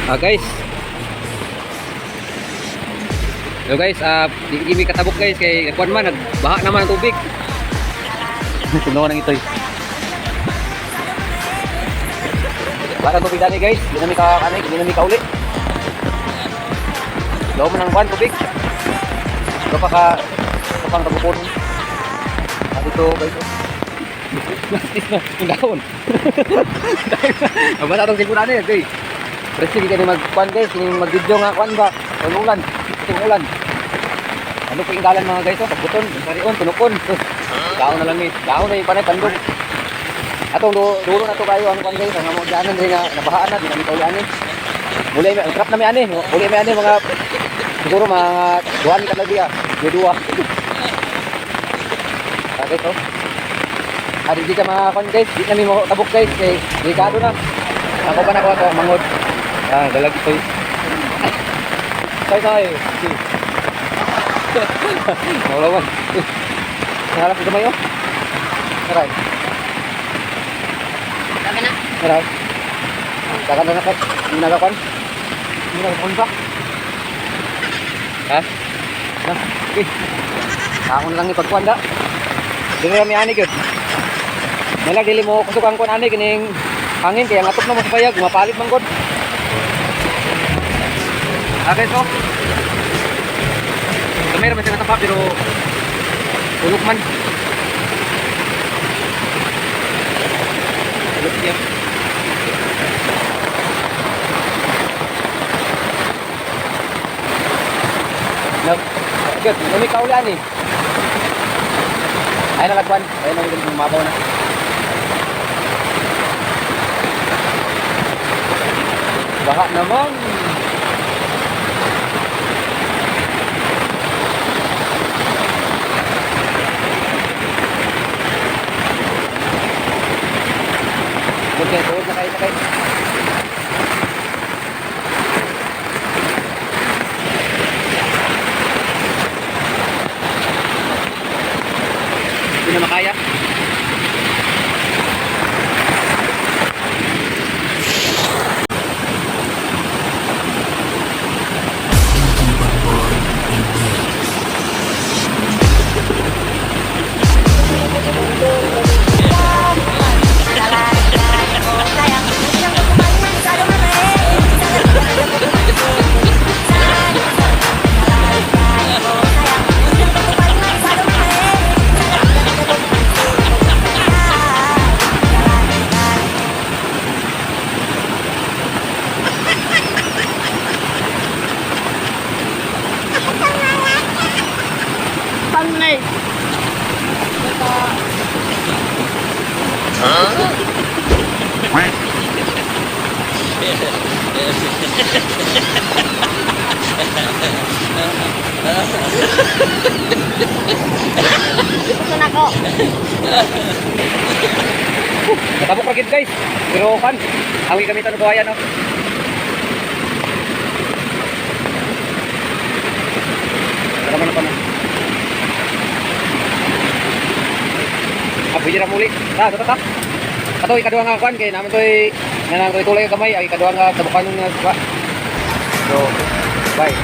Ah, guys. So guys, di kami katabok, guys, kay kuan man nagbaha naman ang tubig. Tunaw nang itoy. Baha ang tubig dani, guys, di nami ka kanay, di nami kauli. Law man ang kuan tubig. So pa ka pa pang tabukon. Ah, dito, guys. Oh. Yung dahon. Ang bata atong cellphone ani, guys. Presi kini mag kuan, guys, kini mag-video nga kuan ba? Ulan. Itong ulan. Ano po yung dalan, mga guys, oh, pagbuton, sarion, tunukon. Dahon na lang ni. Dahon na yung panay pandog. Atong dulo na to kayo ang kuan, guys, ang among daanan rin nga nabahaan na, di namin kauli ani. Muli ang trap na mi ani, muli mi ani mga siguro mga 2 ni kadlaw ah. May duwa. Ah, guys, oh. Ah, di ka mga kuan, guys, di namin mo tabok, guys, kay delikado na. Ako pa na ako ato mangod. Ah, dalag ito. Tay tay. Nawala man. Naharap ko gamay oh. Aray. Kami na. Aray. Dagan na na kay. Hindi nagakuan. Hindi nagakuan pa. Ha? Na. Okay. Ako na lang ipagkuan da. Dili kami ani gyud. Nalag dili mo kusog ang kuan ani kining hangin kaya ngatok na mo sa payag, mapalit man gud. Okay, so. Kamera man siya natapa pero tulog man. Tulog siya. No. Good. Nami kaulan eh. Ay nalagwan. Ay nalagwan mabaw na. Baha naman. Okay, tuod na kayo sakay. Hindi na makaya. Pangnay. Gusto na ko. Natabok ra gid, guys. Pero kan, ang gamitan ng buhayan no. Tara man pa na. Ah, pwede ra muli. Ta, ta, ta. Ato ikaduha nga kwan kay naman toy nanang toy tulay gamay ay ikaduha nga tabukan nga. So, bye.